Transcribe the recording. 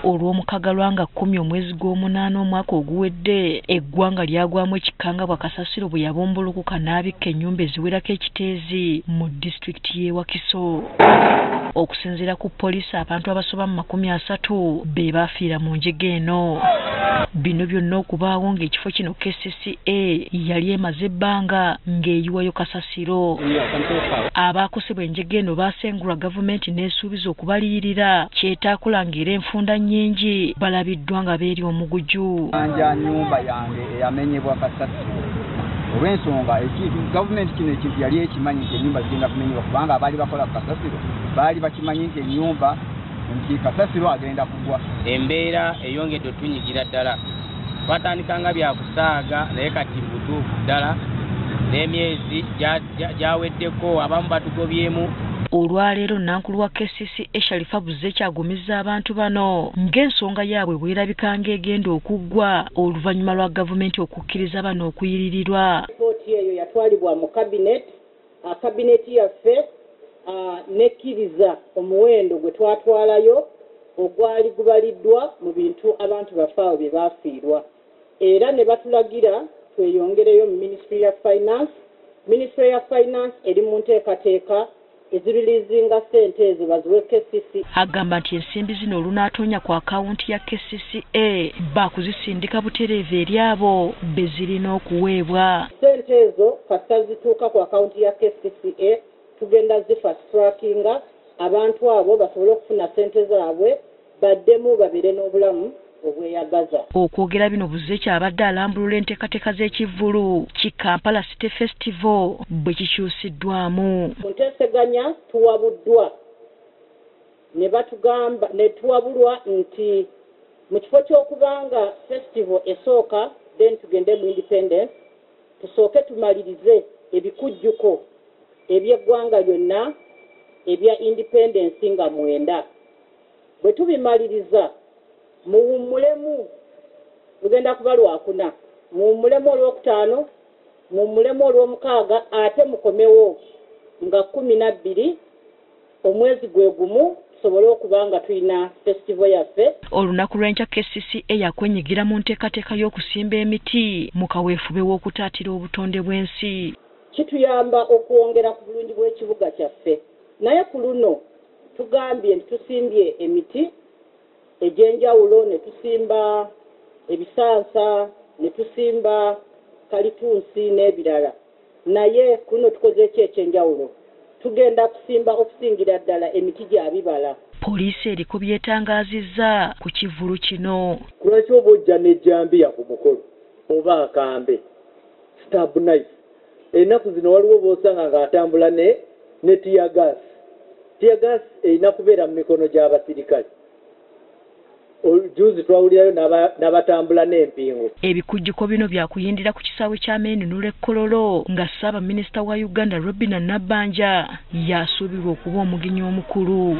Olw'omukaga lwanga 10 omwezi gw'omunaana omwaka oguwedde, eggwanga lyagwamu ekikangabwa kasasiro bwe yabumbulukuka n'abikka ennyumba eziwerako ekiteezi mu disitulikiti y'e Wakiso. Okusinziira ku poliisi, abantu abasoba mu 30 be baafiira mu njega eno. Bino byonna okubaawo ng'ekifo kino KCCA yali emaze ebbanga ng'eyiwayo kasasiro. Abaakosebwa enjega eno baasengulwa gavumenti n'esuubiza okubaliyirira, kyetaakola ng'era enfunda nnyingi balabiddwa nga beeri omuguju. Anja nnyumba yange eyamenyebwa kasasiro olw'ensonga ekintu gavumenti kino ekintu yali ekimanyi nti ennyumba zigenda kumenyebwa, kubanga abaali bakola ku kasasiro baali bakimanyi nti ennyumba nti kasasiro agenda kugwa. Embeera eyongedde otunyigira ddala, twatandikanga byakusaaga naye kati mu butuufu ddala n'emyezi gyaweddeko abamu batugobyemu. Olwaleero Nankulu wa KCCA Sharifa Buzeki agumizza abantu bano ng'ensonga yaabwe bw'erabika ng'egenda okuggwa oluvannyuma lwa gavumenti okukkiriza bano okuyiririrwa. Ripooti eyo yatwalibwa mu kabineti yaffe nekkiriza omuwendo gwe twatwalayo ogwali gubaliddwa mu bintu abantu baffe awo bye baafiirwa, era ne batulagira tweyongereyo mu Ministry ya Finance. Ministry ya Finance eri mu nteekateeka ezirilizinga ssente ezo baziwe KCCA. Agamba nti ensimbi zino olunaatoonya ku akawunti ya KCCA baakuzisindika butereevu eri abo be zirina okuweebwa. Ssente ezo kasita zituuka ku akawunti ya KCCA tugenda zifast-trackinga abantu abo basobole okufuna ssente zaabwe baddemu babeere n'obulamu obweyagaza. Okwogera bino Buzeki abadde alambulula enteekateeka z'ekivvulu ki Kampala City Festival bwe kikyusiddwamu. Mu nteeseganya tuwabuddwa ne batugamba ne tuwabulwa nti mu kifo ky'okubanga festival esooka then tugende mu independence, tusooke tumalirize ebikujjuko eby'eggwanga lyonna ebya independence nga 9. Bwe tubimaliriza muwummulemu, lugenda kuba lwakuna, muwummulemu olwokutaano, muwummulemu olwomukaaga, ate mukomewo nga 12 omwezi gwe gumu tusobole okuba nga tulina festival yaffe. Olunaku lw'enkya KCCA yakwenyigira mu nteekateeka y'okusimba emiti mu kaweefube w'okutaatira obutonde bw'ensi. Kituyamba okwongera ku bulungi bw'ekibuga kyaffe, naye ku luno tugambye nti tusimbye emiti egy'enjawulo, ne tusimba ebisansa, ne tusimba kalitunsi n'ebirala, naye kuno tukoze ki eky'enjawulo? Tugenda kusimba okusingira ddala emiti gya bibala. Poliisi eriko byetangaazizza ku kivvulu kino. Lwaki oba ojja n'ejjambiya ku mukolo oba akambe stab knife? Ennaku zino waliwo b'osanga ng'atambula ne tear gas. Tear gas erina kubeera mu mikono gy'abasirikale. Juzi twawulirayo n'abatambula n'empingu. Ebikujjuko bino byakuyindira ku kisaawe ky'Ameenunula e Kololo nga Ssaabaminisita wa Uganda Robinah Nabbanja yasuubirwa okuba omugenyi omukulu.